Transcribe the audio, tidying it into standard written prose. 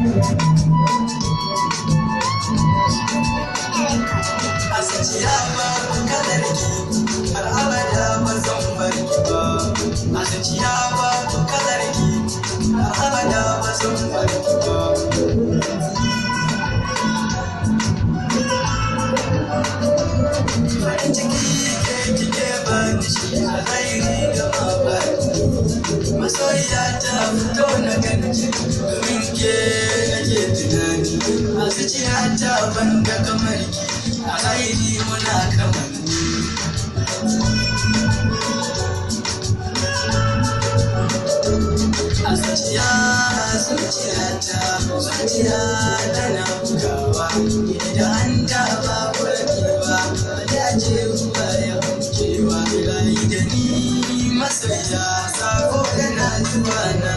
A zuciya babu kalar ki, har abada ba zan bar ki ba. A zuciya babu kalar ki, har abada ba zan bar ki ba. Farin ciki ke kike bani shi, alkhairi da mabaki. Masoyiya ta, fito na ganki, domin ke nake tunani. A zuciya ta banda kamar ki, alkhairi muna kamanni. A zuciya, zuciyata, zuciya tana bugawa. Idan da babu rabewa, ya ce ruwa ya wankewa. Rayu da ni masoya, sako yana zuwa na.